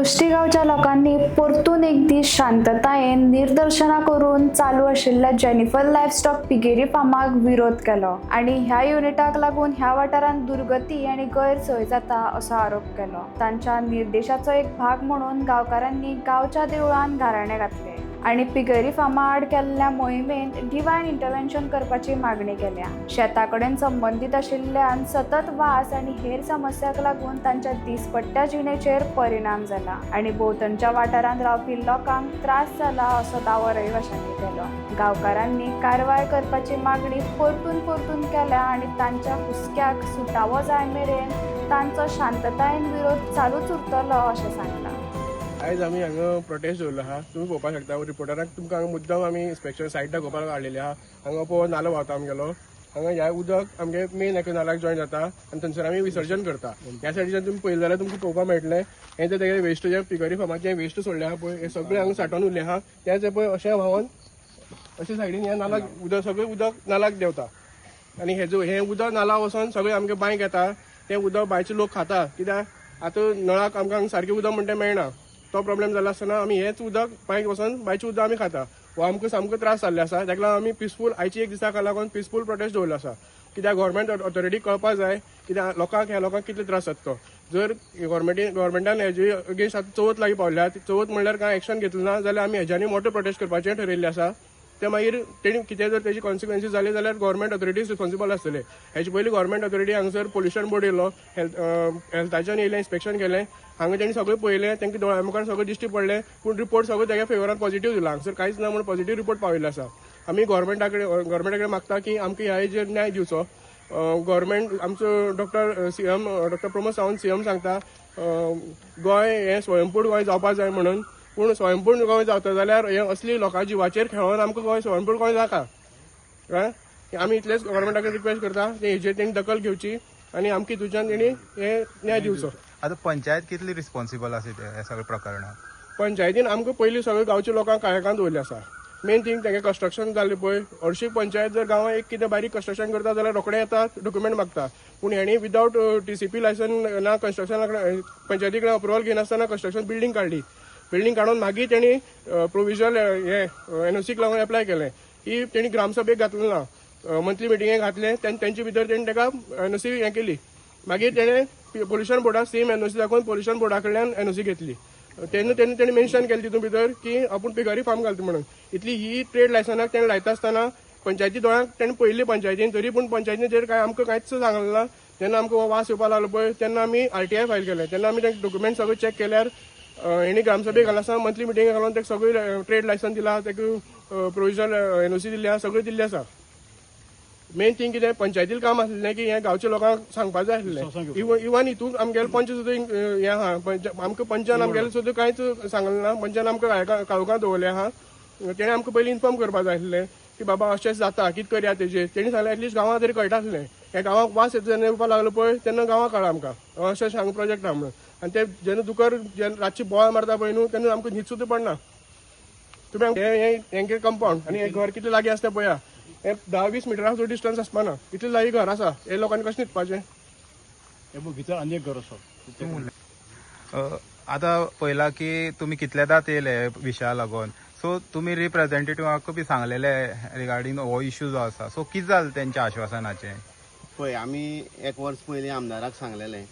सृश्टी गांवच्या लोकांनी परतून एक दीस शांततायेन निदर्शनां करून चालू आशिल्ल्या जेनिफर लायफस्टॉक पिगेरी फार्माक विरोध केलो आनी ह्या युनिटाक लागून ह्या वाठारांत दुर्गती आनी गैरसोय जाता असो आरोप केलो. तांच्या निर्देशाचो एक भाग म्हणून गांवकारांनी गांवच्या देवळान गाराणें घातलें आनी पिगरी फार्मा आड केल्ल्या मोहिमेंत डिवायन इंटरव्हेन्शन करपाची मागणी केल्या. शेता कडेन संबंदीत आशिल्ल्यान सतत वास आनी हेर समस्यांक लागून तांच्या दिसपट्ट्या जिणेचेर परिणाम जाला आनी भोंवतणच्या वाठारांत रावपी लोकांक त्रास जाला असो दावो रहिवाशांनी केलो. गांवकारांनी कारवाय करपाची मागणी परतून परतून केल्या आनी तांच्या हुस्क्याक सुटावो जाय मेरेन तांचो शांततायेन विरोध चालूच उरतलो अशें सांगलां. आयज आमी हांगा प्रोटेस्ट दवरलो आहा. तुमी पळोवपाक शकता, रिपोर्टराक तुमकां हांगा मुद्दम आमी इन्स्पेक्शन सायट दाखोवपाक हाडलेली आहा. हांगा पळोव नालो व्हांवता आमगेलो. हांगा ह्या उदक आमगे मेन एका नाल्याक जॉयन जाता आनी थंयसर आमी विसर्जन करता. ह्या सायडीच्यान तुमी पळयलें जाल्यार तुमकां पळोवपाक मेळटलें, हें जे तेगे वेस्ट, जे पिगरी फार्माचें वेस्ट सोडलें आहा पळय, हें सगळें हांगा सांठोवन उरलें आहा. तें पळय अशें व्हांवन अशें सायडीन ह्या नाल्याक उदक, सगळें उदक नाल्याक देंवता आनी हेजो हें उदक नाला वचोन सगळें आमगे बांयक येता. तें उदक बांयचे लोक खाता, कित्याक आतां नळाक आमकां हांगा सारकें उदक म्हणटा मेळना. तो प्रॉब्लेम जाला आसतना आमी हेंच उदक बांयक वचोन बांयचें उदक आमी खाता. हो आमकां सामको त्रास जाल्ले आसा. ताका लागून आमी पिसफूल आयची एक दिसाक लागून पिसफूल प्रोटेस्ट दवरलो आसा, कित्याक गव्हर्मेंट ऑथॉरिटी कळपाक जाय कित्याक लोकांक, ह्या लोकांक कितले त्रास जाता तो. जर गव्हर्मेंटान हेजे अगेन्स्ट आतां चवथ लागीं पावल्या, चवथ म्हणल्यार कांय एक्शन घेतलें ना जाल्यार आमी हेज्यानी मोठो प्रोटेस्ट करपाचें ठरयल्लें आसा. ते मागीर तेणी कितें जर तेजी कॉन्सिक्वेन्सीस जाले जाल्यार गव्हर्मेंट ऑथॉरिटीज रिस्पॉन्सिबल आसतले. हेजे पयलीं गव्हर्मेंट ऑथॉरिटी हांगासर पोल्युशन बोर्ड येयलो, हेल्थाच्यान येयलें, इन्स्पेक्शन केलें. हांगा तेणी सगळें पळयलें, तांकां दोळ्या मुखार सगळें दिश्टी पडलें, पूण रिपोर्ट सगळो तेगे फेवरान पॉझिटीव दिला. हांगासर कांयच ना म्हूण पॉझिटीव रिपोर्ट पावयल्लो आसा. आमी गव्हर्मेंटा कडेन मागता की आमकां ह्या हेजेर न्याय दिवचो. गव्हर्मेंट आमचो doctor CM, doctor Pramod Sawant CM सांगता, गोंय हें स्वयंपूर्ण गोंय जावपाक जाय म्हणून. पूण स्वयंपूर्ण गोंय जाता जाल्यार हें असली लोकां जिवाचेर खेळोन आमकां गोंय स्वयंपूर्ण गोंय नाका. कळ्ळें? आमी इतलेंच गव्हर्मेंटा कडेन रिक्वेस्ट करता की हेजेर तेणी दखल घेवची आनी आमकां हितूच्यान तेणी हे न्याय दिवचो. आतां पंचायत कितली रिस्पॉन्सिबल आसा ते ह्या सगळ्या प्रकरणात? पंचायतीन आमकां पयलीं सगळे गांवच्या लोकांक काळखांत दवरलें आसा. मेन थींग, तेंगे कन्स्ट्रक्शन जालें पळय, हरशीं पंचायत जर गांवांत एक कितें बारीक कन्स्ट्रक्शन करता जाल्यार रोखडें येता, डॉक्युमेंट मागता. पूण हेणी विदावट टीसीपी लायसन ना, कन्स्ट्रक्शना कडेन, पंचायती कडेन अप्रुवल घेनासतना कन्स्ट्रक्शन बिल्डींग काडली. बिल्डींग काडून मागीर तेणी प्रोविजनल हें एनओसीक लागून एप्लाय केलें. ही तेणी ग्रामसभेक घातलें ना, मंथली मिटिंगेक घातलें. तेंचे भितर तेणी ताका एनओसी हें केली. मागीर तेणें पोल्युशन बोर्डाक सेम एनओसी दाखोवन पोल्युशन बोर्डा कडल्यान एनओसी घेतली. तेन्ना तेणी मेन्शन केलें तितून भितर की आपूण पिगरी फार्म घालता म्हणून. इतली ही ट्रेड लायसनाक तेणें लायता आसतना पंचायती दोळ्यांक तेणें पळयल्ली पंचायतीन, तरी पूण पंचायतीन कांय आमकां कांयच सांगलें ना. जेन्ना आमकां हो वास येवपाक लागलो पळय, तेन्ना आमी आरटीआय फायल केलें. तेन्ना आमी ते डॉक्युमेंट सगळे चॅक केल्यार हेणी ग्रामसभेक घाल आसतना, मंथली मिटिंगेक घालून ताका सगळी ट्रेड लायसन दिला, ताका प्रोविजनल एनओसी दिल्ली आसा, सगळें दिल्लें आसा. मेन थिंग कितें, पंचायतीन काम आसलें की हें गांवच्या लोकांक सांगपाक जाय आसलें. इवन हितून आमगेले पंच सुद्दां हें आहा. आमकां पंचान आमगेले सुद्दां कांयच सांगलें ना. पंचान आमकां काळोखांत दवरलें आहा. तेणें आमकां पयलीं इन्फॉर्म करपाक जाय आसलें की बाबा अशें जाता, कितें करया तेजेर. तेणी सांगलें, एटलिस्ट गांवांत तरी कळटा आसलें. ह्या गांवाक वास येता जेन्ना येवपाक लागलो पळय, तेन्ना गांवाक कळ्ळां आमकां अशें अशें हांगा प्रोजेक्ट आहा म्हणून. आनी ते जेन्ना दुकर जेन्ना रातची बोवाळ मारता पळय न्हू, तेन्ना आमकां न्हीद सुद्दां पडना. तुमी हें हेंगे कंपावंड आनी हें घर कितलें लागीं आसता पळया. हें 10-20 मिटराचो डिस्टन्स आसपाना, इतलें लागीं घर आसा. हे लोकांनी कशें न्हिदपाचें? हे पळय, भितर आनी एक घर आसा. आतां पळयलां की तुमी कितलेदांच येयले विशया लागून. सो तुमी रिप्रेझेंटेटिवाक बी सांगलेले रिगार्डींग हो इशू जो आसा. सो कितें जालें तेंच्या आश्वासनाचें? पळय, आमी एक वर्स पयलीं आमदाराक सांगलेलें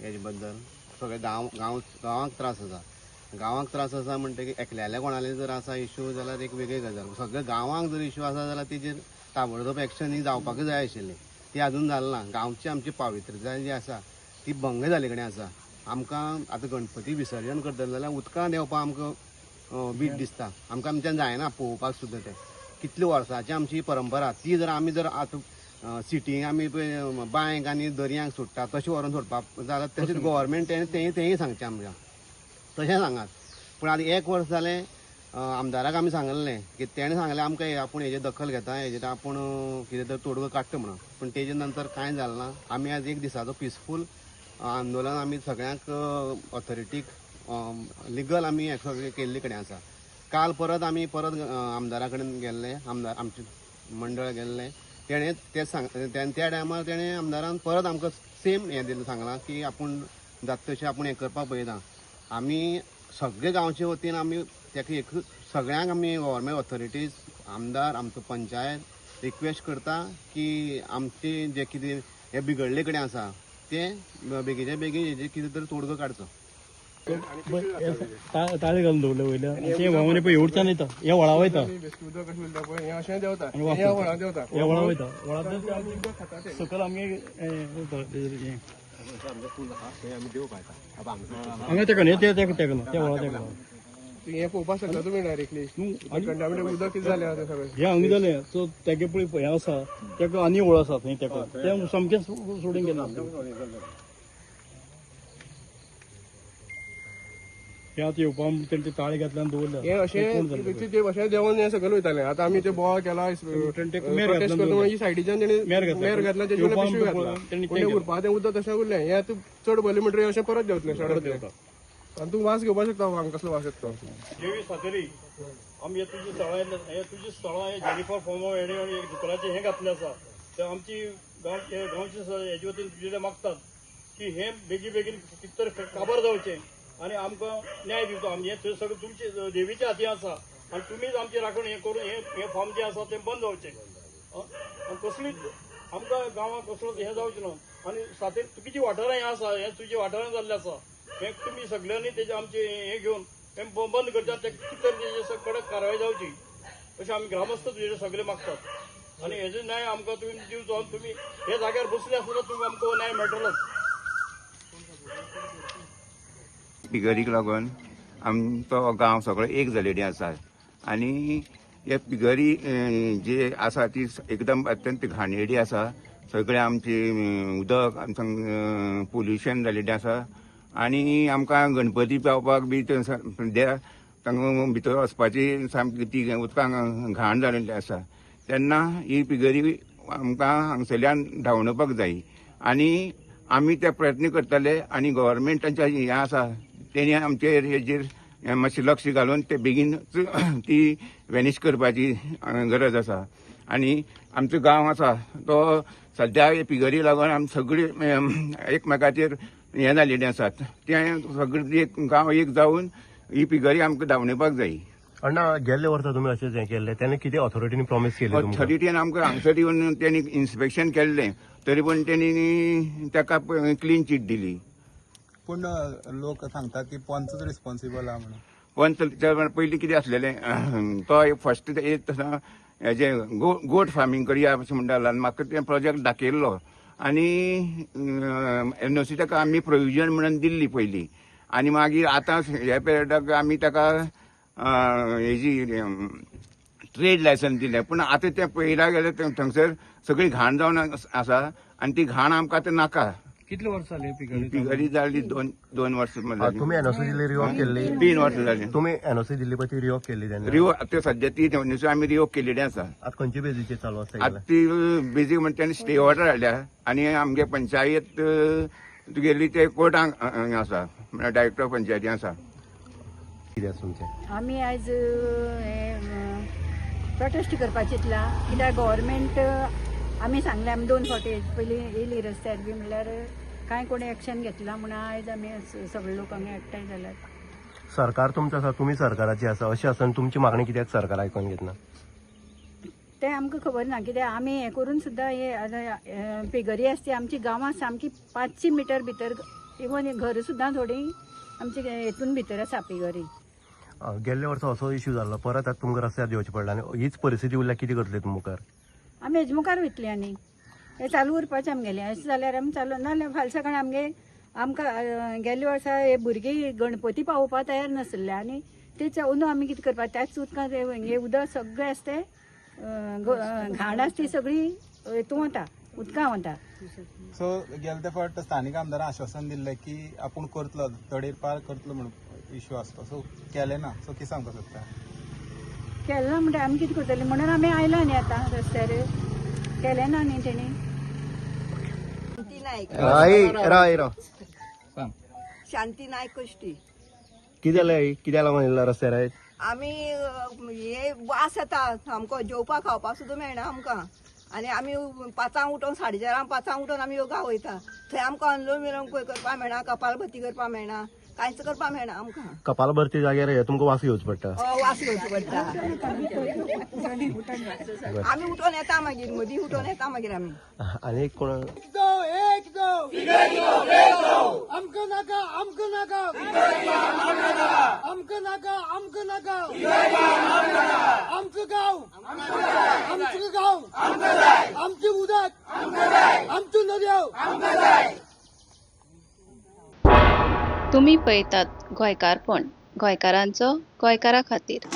हेजे बद्दल. सगळे गांव गांव गांवांक त्रास आसा. गांवांक त्रास आसा म्हणटकीर एकल्याले कोणाले जर आसा इशू जाल्यार एक वेगळी गजाल. सगळे गांवांक जर इशू आसा जाल्यार तेजेर ताबडतोब एक्शन ही जावपाकूच जाय आशिल्ली. ती आजून जालें ना. गांवची आमची पावित्र्यताय जी आसा ती भंग जाल्ले कडेन आसा. आमकां आतां गणपती विसर्जन करतले जाल्यार उदकां देंवपाक आमकां वीट दिसता. आमकां आमच्यान जायना पळोवपाक सुद्दां. तें कितले वर्सांची आमची परंपरा, ती जर आमी जर आतां सिटींक आमी पळय बांयक आनी दर्यांक सोडटा तशें व्हरोन सोडपाक जाल्यार तशेंच गव्हर्मेंट तेणें तेंय सांगचें आमकां, तशें सांगात. पूण आतां एक वर्स जालें, आमदाराक आमी सांगलें की तेणें सांगलें आमकां आपूण हेजेर दखल घेता, हेजेर आपूण कितें तरी तोडगो काडटा म्हणून. पूण तेजे नंतर कांय जालें ना. आमी आज एक दिसाचो पिसफूल आंदोलन आमी सगळ्यांक ऑथॉरिटीक लिगल आमी हें सगळें केल्ले कडेन आसा. काल परत आमी परत आमदारा कडेन गेल्ले, आमदार आमचें मंडळ गेल्लें. तेणें तें सांग त्या टायमार तेणें आमदारान परत आमकां सेम हें दिलें, सांगलां की आपूण जाता तशें आपूण हें करपाक पळयता. आमी सगळे गांवचे वतीन आमी तेका एक सगळ्यांक आमी गव्हर्मेंट ऑथॉरिटीज, आमदार, आमचो पंचायत रिक्वेस्ट करता की आमचे जे कितें हे बिगडले कडेन आसा ते बेगीच्या बेगीन हेजे कितें तरी तोडगो काडचो. ताळे घालून दवरले वयल्या ते व्हांवून पळय येवच्यान येता, हे व्हळा वयता. बेश्टें उदक कशें उरता पळय, हें अशें देंवता, आनी वास हें येता. व्हळा देंवता. हे व्हळा वयता, व्हळांतल्यान उदक खाता ते. सकयल आमगे हें उरता, हें. हांगा तेका न्ही, ते तेका तेका त्या व्हळा तेका. हें पळोवपाक शकता तुमी डायरेक्टली. न्हू, आनी कंटामिनेट उदक कितें जालें आतां सगळें. हें हांगा जालें सो तेगे पळय हें आसा तेका आनी व्हळ आसा थंय तेका तें सामकें सोडून गेलें. तें आतां येवपा तेणें ते ताळे घातले आनी दवरले. हें अशें ते अशें देंवन हें सकयल वयतालें. आतां आमी ते बोवाळ केला, मेर प्रोटेस्ट घातला. करता म्हणून सायडीच्यान तेणी मेर घातला. मेर घातला, तेजे वयल्यान येवपा पिशवी आमकां घातला. तेणी पूण तें उरपा तें उदक तशें उरलें. हें आतां चड भरलें म्हणटकीर अशें परत देंवतलें, सडत देंवता. आनी तूं वास घेवपाक शकता हांगा कसलो वास येता तो. देवी सातेरी, आमी हे तुजी स्थळां, हे तुजी स्थळां, हे जेनिफर फॉर्म हेणे एक दुकानाचें हें घातलें आसा. ते आमची गांव गांवचे हेजे वतीन तुजे मागतात की हे बेगीन बेगीन कितें तरी काबार जावचें आनी आमकां न्याय दिवचो. आमी हें सगळें तुमचे देवीच्या हाती आसा आनी तुमीच आमची राखण हें करून हें हें फॉर्म जें आसा तें बंद जावचें आनी कसलीच आमकां गांवांत कसलोच हें जावचें ना. आनी सातेर तुजी वाठारां हें आसा, हें तुजे वाठारां जाल्लें आसा, हें तुमी सगळ्यांनी तेजें आमचें हें घेवन हें बंद करचें. तें कितें तरी तेजेर कडक कारवाय जावची अशें आमी ग्रामस्थ तुजे सगळे मागतात. आनी हेजो न्याय आमकां तुमी दिवचो आनी तुमी हे जाग्यार बसले आसतना तुमी आमकां न्याय मेळटलोच. पिगरीक लागून आमचो गांव सगळो एक जाल्लेली आसा आनी हे पिगरी जे आसा ती एकदम अत्यंत घाणेरडी आसा. सगळें आमचें उदक आमचें पोल्युशन जाल्लेलें आसा आनी आमकां गणपती पावपाक बी तांकां भितर वचपाची सामकी ती उदकां घाण जाल्लेली आसा. तेन्ना ही पिगरी आमकां हांगसरल्यान धांवडोवपाक जाय आनी आमी ते प्रयत्न करतले आनी गव्हर्मेंटाच्या हें आसा तेणी आमचेर हेजेर मातशें लक्ष घालून ते बेगीन ती वेनिश करपाची गरज आसा. आनी आमचो गांव आसा तो सद्या पिगरी लागून आमी सगळी एकमेकाचेर हें जाल्लेलें आसात. तें सगळें एक गांव एक जावन ही पिगरी आमकां धांवडोवपाक जाय. अण्णा, गेल्ले वर्सा तुमी अशेंच हें केल्लें तेन्ना कितें ऑथॉरिटीन प्रॉमीस केलें तुमकां? ऑथॉरिटीन आमकां हांगसर येवन तेणी इन्स्पेक्शन केल्लें तरी पूण तेणी ताका क्लीन चीट दिली. पूण लोक सांगतात की पंचच रिस्पॉन्सिबल आहा म्हणून. पंच पयलीं कितें आसलेलें, तो फर्स्ट येत तसो हेजें गोट फार्मींग करया अशें म्हणटालो आनी म्हाका तें प्रोजेक्ट दाखयल्लो आनी एनओसी ताका आमी प्रोविजन म्हणून दिल्ली पयलीं. आनी मागीर आतां ह्या पिरियडाक आमी ताका हेजी ट्रेड लायसन्स दिलें. पूण आतां तें पळयला गेल्यार थंगसर सगळी घाण जावन आसा आनी ती घाण आमकां आतां नाका. कितले वर्सां जाली पिगरी? पिगरी जाली दोन वर्सां जाली. तुमी एनओसी दिल्ली रिवॉक केल्ली? 3 वर्सां जालीं. तुमी एनओसी दिल्ली पळय ती रिवॉक केल्ली तेन्ना? रिवो आतां सद्या ती न्यूज आमी रिवोक केलेली आसा. आतां खंयचे बेजीचेर चालू आसा? आतां ती बेजीक म्हणटा तेणी स्टे ऑर्डर हाडल्या आनी आमगे पंचायत तुगेली ते कोर्टांक आसा, म्हळ्यार डायरेक्टर पंचायती आसा. कितें आसा तुमचें? आमी आयज हें प्रोटेस्ट करपाक चिंतला कित्याक गव्हर्मेंट आमी सांगलें, आमी 2 फावटी पयलीं येयली रस्त्यार बी म्हणल्यार कांय कोणी एक्शन घेतला म्हणून आयज आमी सगळे लोक हांगा एकठांय जाल्यात. सरकार तुमचो आसा, तुमी सरकाराची आसा, अशें आसतना तुमची मागणी कित्याक सरकार आयकून घेतना? तें आमकां खबर ना कित्याक आमी हें करून सुद्दां हे आतां पिगरी आसा ती आमची गांवांत सामकी 500 मिटर भितर, इवन घर सुद्दां थोडीं आमची हेतून भितर आसा पिगरी. गेल्ल्या वर्सा असो इश्यू जाल्लो, परत आतां तुमकां रस्त्यार देंवचें पडलें आनी हीच परिस्थिती उरल्यार कितें करतले तुमी मुखार? आमी हेजे मुखार वयतली आनी हें चालू उरपाचें आमगेलें. अशें जाल्यार आमी चालू ना जाल्यार फाल्यां सकाळीं आमगे आमकां गेल्ल्या वर्सा हे भुरगीं गणपती पावोवपाक तयार नासले आनी ते अंदू आमी कितें करपाक त्याच उदकांत हें उदक सगळें आसा तें घाण आसा ती सगळी हेतून वता, उदकां वता. सो गेले ते फावट स्थानीक आमदारान आश्वासन दिल्लें की आपूण करतलो, तडेर पार करतलो म्हणून इश्यू आसतो, सो केलें ना. सो कितें सांगपाक सोदता? केलें ना म्हणटा आमी कितें करतलीं म्हणून आमी आयला न्ही आतां रस्त्यार. केलें ना न्ही तेणी. शांती नायक. आई राव राव. शांती नायक कश्टी. कितें जालें आई? कित्याक लागून येयला रस्त्यार आयज? आमी हे वास येता सामको, जेवपाक खावपाक सुद्दां मेळना आमकां. आनी आमी 5 उठोन 4:30 5 उठोन आमी योगा वयता, थंय आमकां अनुलोम विलोम करपाक मेळना, कपालभाती करपाक मेळना. कांयच करपाक मेळना आमकां. कपाल भरती जाग्यार हे तुमकां वास घेवचो पडटा. हय, वास घेवचो पडटा. आमी उठोन येता मागीर, मदीं उठोन येता मागीर आमी. आनी एक कोण तुमी पळयतात गोंयकारपण, गोंयकारांचो गोंयकारा खातीर.